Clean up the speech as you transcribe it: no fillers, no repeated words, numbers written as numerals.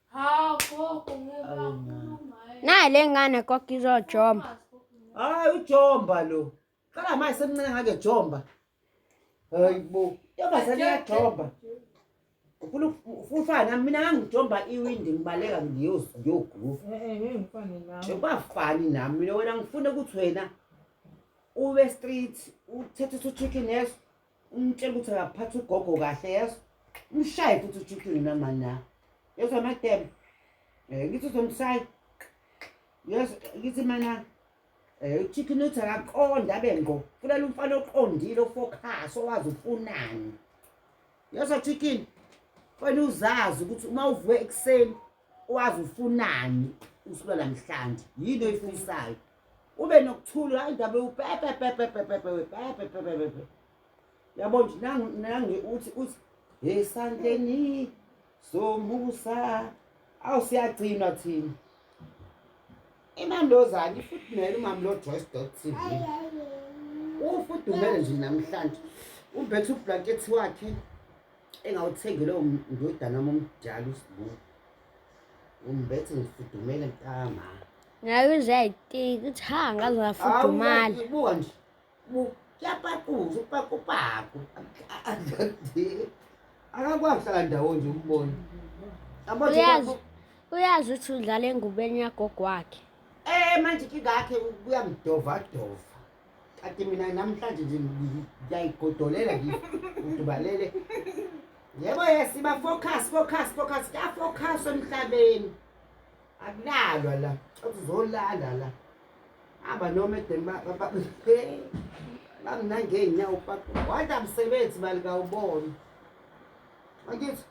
Hawu gogo ngeke bakhuluma. Nayi le ngane gogo izojomba. Hayi ujomba lo. Qala manje semncane ngake jomba. Hayi bo. Intombazane iyajomba. Ufuna ufana nami mina ngangijomba iwindi ngibaleka ngiyogruva. Eh eh ngeke ngifane nawe. Ubafani nami mina wena ngifuna ukuthi wena ube street uthethe uchicken yes umtshela ukuthi akaphatha ugogo kahle yes umshaye futhi uchicken noma na yezwa madam eh ngithi uzomshaya yes ngithi mana eh uchicken uthi akaqonda abe ngqo funela umfana oqondile ofocus owazi ufunani yezwa chicken wena uzazi ukuthi uma uvuke ekuseni wazi ufunani usuka namhlanje yini oyifisayo ube nokuthula indaba upepe pepe pepe pepe pepe pepe pepe yabo nje nangu nangu uthi uthi esandleni somusa awu siyagcinwa thina imamlozane ifudumele umamlo Joyce dot TV ufudumele nje namhlanje umbethe ublankethi wakhe engawuthengi lowo ndodana wami omdala uSibu umbethe ngifudumele mntama Naye uze ayitika uthi ha ngaze ngafudumala. Awu, buka nje kuyapaquza upakupaku akakwazi ukuhlala ndawo nje umbona Yabo nje Uyazi uyazi ukuthi udlala engubeni yagogo wakhe. Eh manje inkinga yakhe kuyamdovadova. Kanti mina namhlanje nje ngiyayigodolela ngidubalele. Yebo yes ba focus focus focus ka focus emhlabeni. Akulalwa la. Uzolala la. Aba noma edeni ba bamnangeenyawo paqa. Wanda msebenzi mali kawubona. Angithi.